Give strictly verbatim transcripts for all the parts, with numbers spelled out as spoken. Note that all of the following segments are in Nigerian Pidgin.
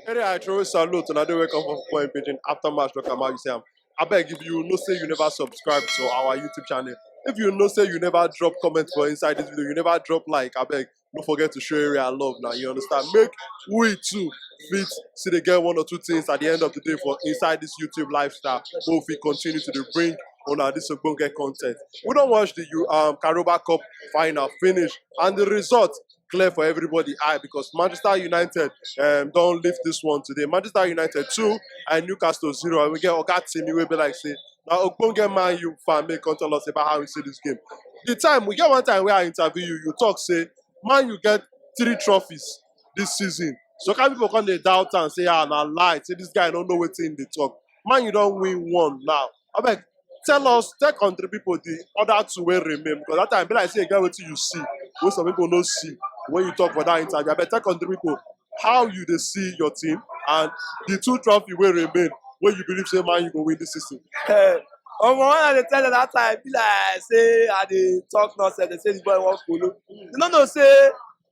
Area I throw salute and I do welcome for point pidgin after match talk about you say am. Abeg, if you know say you never subscribe to our YouTube channel, if you know say you never drop comment for inside this video, you never drop like, abeg, don't forget to show area love now. You understand? Make we too fit see they get one or two things at the end of the day for inside this YouTube lifestyle. We'll fit continue to dey bring on our this ogbonge content. We don't watch the U- um Carabao Cup final finish and the result clear for everybody eye because Manchester United um, don't lift this one today. Manchester United two and Newcastle zero. And we get Oga Timmy will be like say now ogbonge Man U fan make come tell us about how we see this game. The time we get one time where I interview you, you talk say Man U get three trophies this season. So can people come dey doubt and say ah na lie, say this guy don't know wetin dey talk. Man U don't win one now. Abeg, tell us, tell country people the other two wey remain because that time be like say e get wetin you see wey some people no see when you talk for that interview. Abeg, tell country people how you dey see your team and the two trophy wey remain wey you believe say Man U go win this season. Eh, omo, when I dey tell them that time, be like say I dey talk nonsense. They say the boy wan kolo. They no know say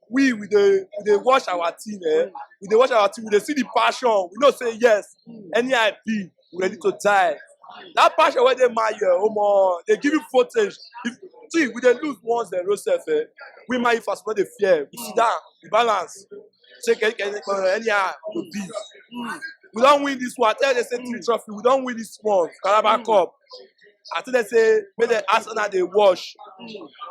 we we dey we dey watch our team. Eh, we dey watch our team. We dey see the passion. We know say yes, any I be we ready to die. That passion wey dey Man U, eh, omo, dey give you footage. If see we dey lose one zero sef, eh, we Man U fans no dey fear. We sit down, we balance. Say can can anyhow go be. We don win this one. I tell you say three trophy. We don win this one. Carabao Cup. I tell them say make the Arsenal dey wash.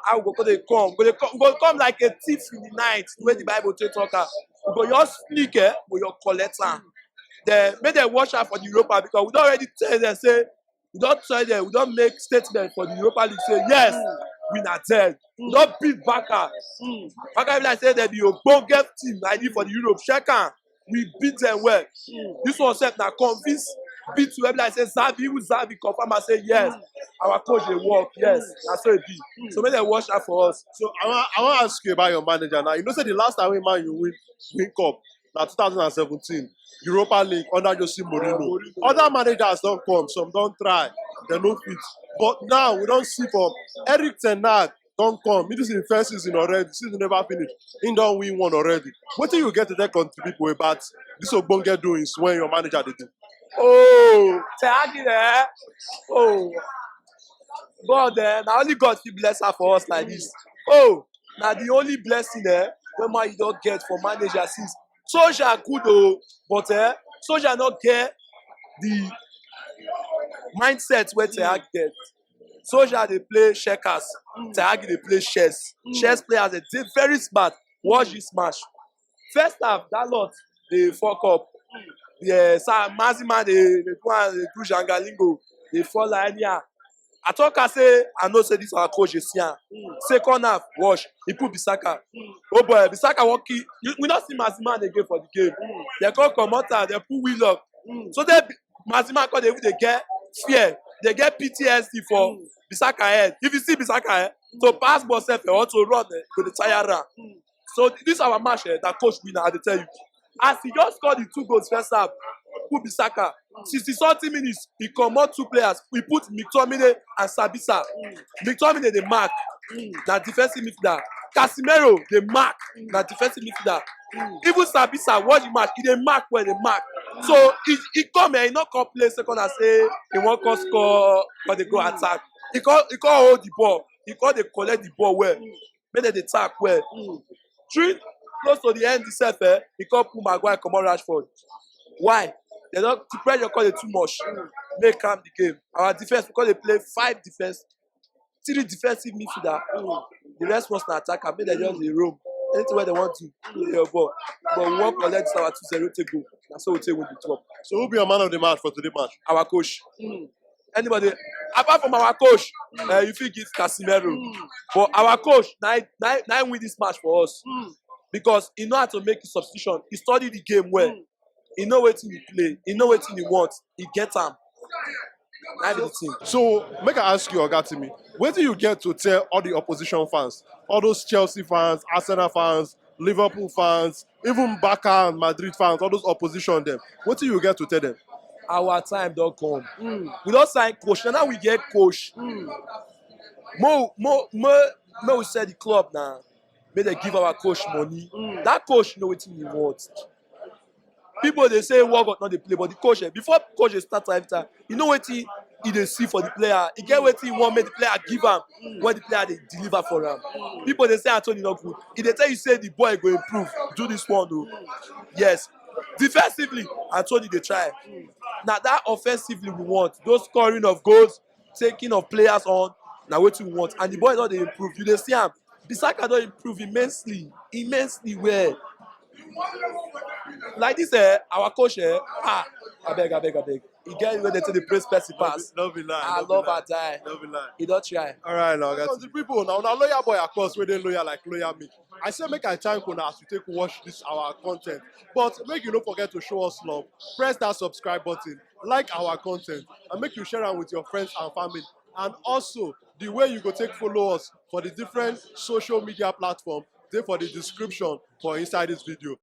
How we go come dey come? We go dey come, we go come like a thief in the night. The way the Bible take talk am, we go just sneak eh, we go collect am. Then make them wash out for the Europa because we don already tell them say we don tell them, we don make statement for the Europa League say yes, we na dead. We don beat Barca. Barca be like say dem be ogbonge team like this for the Europe. Check am. We beat them well. This one sef na convince beat wey be like say Xavi, even Xavi confirm am say yes, our coach dey work. Yes, na so e be. So make dem wash out for us. So I wan I wan ask you about your manager now. You know say the last time wey Man U win win cup na two thousand and seventeen Europa League under Jose Mourinho. Other managers don come, some don try, dem no fit. But now we don see for Erik ten Hag don come. This is him first season already. Season never finish. He don win one already. Wetin you get to tell country people about this ogbonge doings when your manager dey do? Oh, Ten Hag, eh? Oh, God, eh? Na only God fit bless her for us like this. Oh, na the only blessing eh, wey Man U don get for manager since. Solskjaer good o, but eh, Solskjaer no get the mindset wey Ten Hag get. Solskjaer dey play checkers, Ten Hag dey play chess. Chess players dey dey very smart. Watch this match. First half, Dalot dey fuck up. Yeah, so Maximin dey dey do am, dey do Jangalingo, dey fall like anyhow. I talk am say I know say this our coach dey see am. Second half, watch, he put Bissaka. Oh boy, Bissaka wan kill. You, we no see Maximin again for the game. Dem come comot am, dem put Willock. So then Maximin come dey even dey get fear, dey get P T S D for Bissaka head. If you see Bissaka eh, to pass ball sef eh, or to run eh, go dey tire am. So this our match eh, that coach win, I dey tell you. As he just score the two goals first half, put Bissaka. Sixty something minutes, he comot two players. He put McTominay and Sabitzer. McTominay dey mark, na defensive midfielder. Casemiro dey mark, na defensive midfielder. Even Sabitzer, watch the match, he dey mark well, dey mark. So he he come eh, he no come play second half say he wan come score, come dey go attack. He come he come hold the ball, he come dey collect the ball well. Make dem dey attack well. During close to the end itself eh, he come pull Maguire comot Rashford. Why? Dem don the pressure come dey too much. Make calm the game. Our defense, we come dey play five defense, three defensive midfielder. The rest ones na attacker. Make dem just dey roam. Anything wey dem wan do, play your ball. But we wan collect this our two zero take go. Na so we take win the club. So who be your man of the match for today match? Our coach. Anybody apart from our coach, eh, you fit give Casemiro. But our coach na na na win this match for us because he know how to make his substitution. He study the game well. He know wetin he play. He know wetin he want. He get am. Na be the thing. So make I ask you, Oga Timmy, wetin you get to tell all the opposition fans, all those Chelsea fans, Arsenal fans, Liverpool fans, even Barca and Madrid fans, all those opposition dem? Wetin you get to tell them? Our time don come. We don sign coach. Na now we get coach. Mo mo mo mo we sell the club now. Make dem give our coach money. That coach know wetin he want. People dey say Walcott no dey play, but the coach, eh, before coach dey start half time, you know wetin he dey see for the player. He get wetin he want make the player give am when the player dey deliver for am. People dey say Anthony no good. He dey tell you say the boy go improve. Do this one o. Yes. Defensively, Anthony dey try. Na that offensively we want. Those scoring of goals, taking of players on, na wetin we want. And the boy don dey improve. You dey see am. Bissaka don improve immensely, immensely well. Like this, eh, our coach, eh, ah, abeg, abeg, abeg. E get where they take dey praise person pass. No be lie. I No be love lie. Her die. No be lie. He don try. All right, now, guys. The people, now, now, loyal boy, of course, where they loyal, like loyal me. I say, make I thank you now as you take watch this our content. But make you don't forget to show us love. Press that subscribe button, like our content, and make you share it with your friends and family. And also, the way you go take follow us for the different social media platform, they for the description for inside this video.